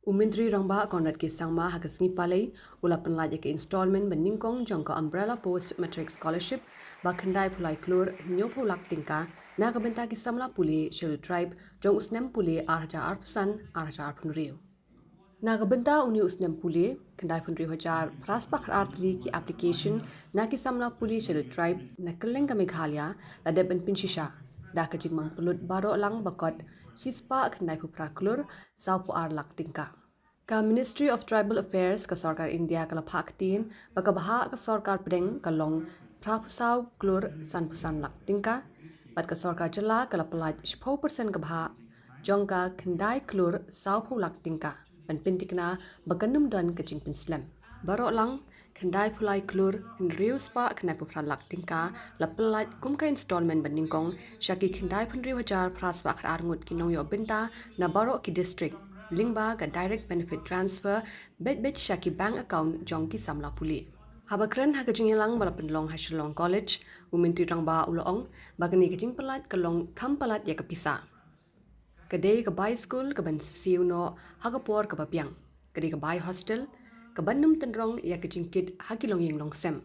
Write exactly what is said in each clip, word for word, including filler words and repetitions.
U Myntri Rangbah Conrad K Sangma ha ka sngi Palei u la pynlait ïa ka installment ba nyngkong jong ka Umbrella Post Matric Scholarship ba khyndai phew lai klur hynñiew phew lak tyngka na ka bynta ki samla pule Scheduled Tribe jong u snem pule ar hajar arphew san ar hajar arphew hynriew. Na ka bynta une u snem pule, khyndai phew hynriew hajar phra spah khat ar tylli ki application na ki samla pule Scheduled Tribe na kylleng ka Meghalaya la dep ban pynshisha da ka jingmang pynlut baroh lang ba kot shi spah khyndai phew phra klur saw phew ar lak tyngka. Ka Ministry of Tribal Affairs ka Sorkar India ka la phah ktien ba ka bhah ka sorkar pdeng ka long phra phew saw klur san phew san lak tyngka, bad ka sorkar jylla ka la pynlait shiphew percent ka bhah jong ka khyndai klur saw phew lak tyngka ban pynthikna ba kan ym don ka jingpynslem. Baroh lang khyndai phew lai klur hynriew spah khyndai phew phra lak tyngka la pynlait kum ka installment ba nyngkong sha ki khyndai phew hynriew hajar phra spah khat ar ngut ki nongïoh bynta na baroh ki district lyngba ka direct benefit transfer beit beit sha ki bank account jong ki samla pule. Haba kren ha ka jingïalang ba la pynlong ha Shillong College, u Myntri Rangbah u la ong ba kane ka jingpynlait ka long kham palat ïa ka pisa. Ka dei ka bai skul kaban siew noh ha ka por kaba biang. Ka dei ka bai hostel kaban ym tynrong ïa ka jingkit ha ki longïing longsem.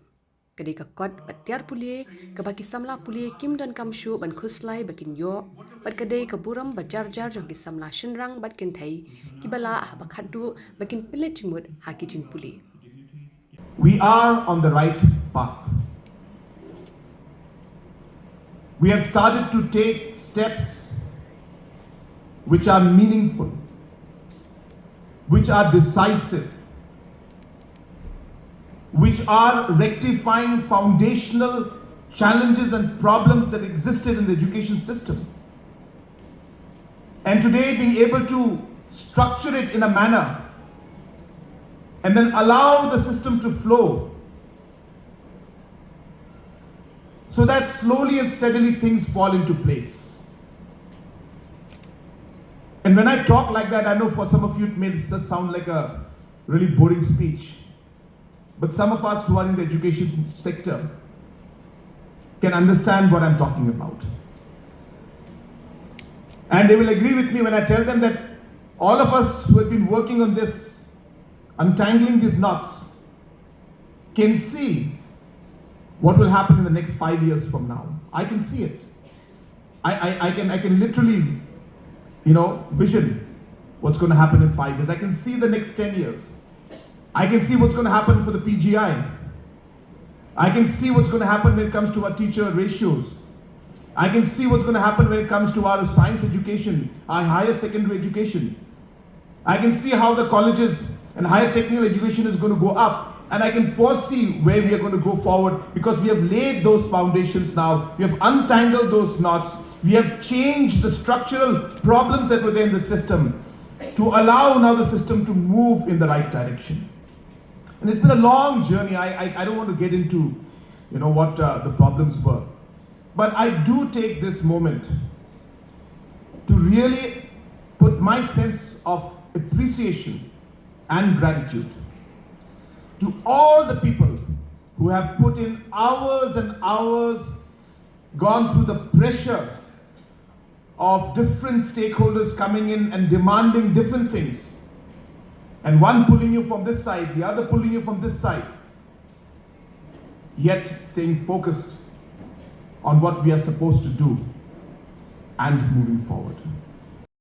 Ka dei ka kot ba tiar pule kaba ki samla pule kim donkam shuh ban khuslai ba kin ïoh, bad ka dei ka burom ba jar jar jong ki samla shynrang bad kynthei kiba lah haba khatduh ba kin pynleit jingmut ha ki jingpule. We are on the right path. We have started to take steps which are meaningful, which are decisive, which are rectifying foundational challenges and problems that existed in the education system. And today, being able to structure it in a manner and then allow the system to flow so that slowly and steadily things fall into place. And when I talk like that, I know for some of you it may just sound like a really boring speech. But some of us who are in the education sector can understand what I'm talking about. And they will agree with me when I tell them that all of us who have been working on this, untangling these knots, can see what will happen in the next five years from now. I can see it. I, I, I can I can literally, you know, vision what's going to happen in five years. I can see the next ten years. I can see what's going to happen for the P G I. I can see what's going to happen when it comes to our teacher ratios. I can see what's going to happen when it comes to our science education, our higher secondary education. I can see how the colleges and higher technical education is going to go up, and I can foresee where we are going to go forward because we have laid those foundations now. We have untangled those knots. We have changed the structural problems that were there in the system to allow now the system to move in the right direction. And it's been a long journey. I, I, I don't want to get into, you know, what uh, the problems were. But I do take this moment to really put my sense of appreciation and gratitude to all the people who have put in hours and hours, gone through the pressure of different stakeholders coming in and demanding different things. And one pulling you from this side, the other pulling you from this side, yet staying focused on what we are supposed to do and moving forward.